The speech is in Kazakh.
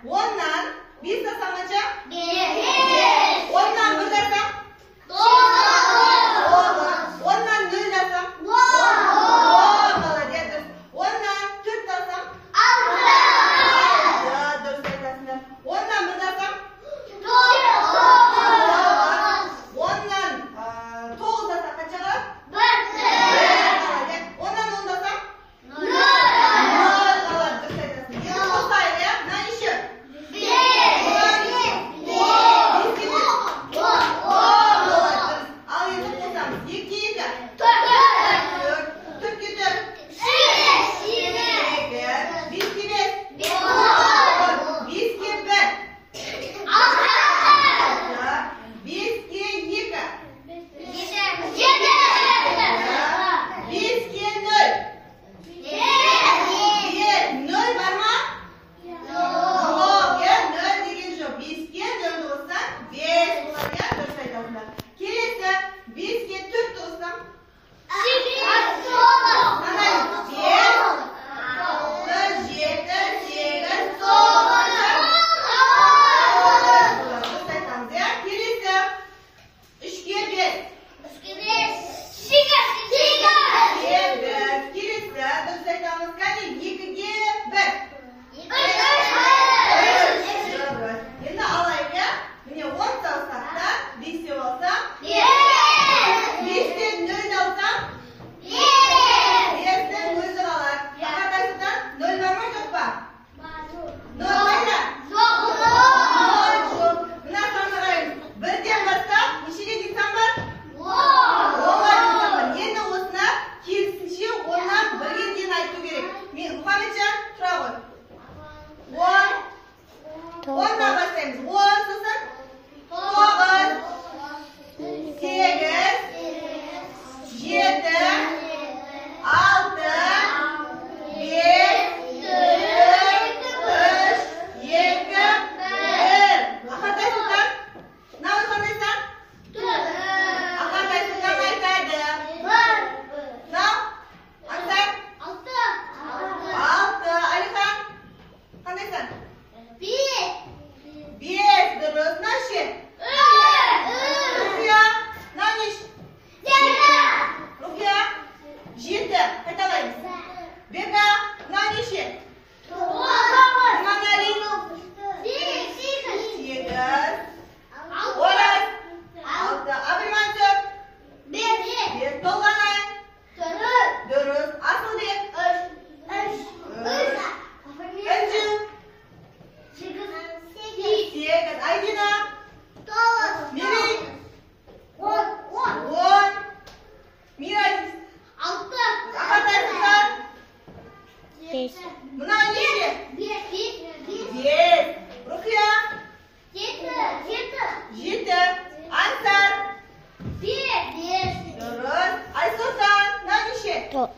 Оннан 5 алсам қанша? 5. Оннан 1 алсам? 9. Оннан 0 алсам? 10. Қалады, иә, дұрыс. Оннан 4 алсам? 6. Дұрыс айтасыңдар. Оннан 1 алсам? 9. Оннан 9 алсам қанша қалады? 1. Қалады, иә. Оннан 10 алсам? 0 қалады, дұрыс айтасың. Енді қосайық, иә? Мына неше? 5. 10 болады, дұрыс. Ал енді қосамыз. 2-ге 2. 4. 4-ке 4. 2. 5-ке 5. 5-ке 1. 5-ке 2. 5-ке 0. 0 бар ма? Жоқ, иә, 0 деген жоқ. 5-ке 0 қоссаң, 5 болады, иә, дұрыс айтасыңдар. Келесі 5-ке 4 қоссам, санаймыз. 5, 6, 7, 8, 9. Дұрыс айтамыз, иә. Келесі 3-ке 5. 8. Келесі, дұрыс айтамыз. Кәне 2-ге 1. Дұрыс. Енді алайық, иә? Міне 10 саусақта 5 алсам, 5-тен 0 алсам, 5-тің өзі қалады. Ахат Айсұлтан, 0 бар ма, жоқ па? 0 қайда? 0 жоқ. Мына санды қараймыз. 1-ден бастап нешеге дейін сан бар? 10-ға дейін сан бар. Енді осыны керісінше 10-нан 1-ге дейін айту керек. Мен Мұхамеджан, тұра ғой. 10. 10-нан бастаймыз. 10, сосын 9, 8, 7, 6, 5, 4, 3, 2, 1. Ахат Айсұлтан, мынау қандай сан? Ахат Айсұлтан айтады. Мынау? Аңсар? 6. Әлихан? Қандай сан? 5. Дұрыс. Мынау ше? Рухия? Мынау неше? Рухия? 7. Қайталаймыз. Бека, мынау неше? Құрманәли? 8. Ораз? 6. Әбілмансұр? 5. Толғанай? Дұрыс. Асылбек? 3. Інжу? 8. Айдина? Мерей? 10. Мирай? Ахат Айсұлтан? 5. Мынау неше? 5. Рухия? 7. Ансар? 5. Дұрыс. Айсұлтан, мынау неше? 4.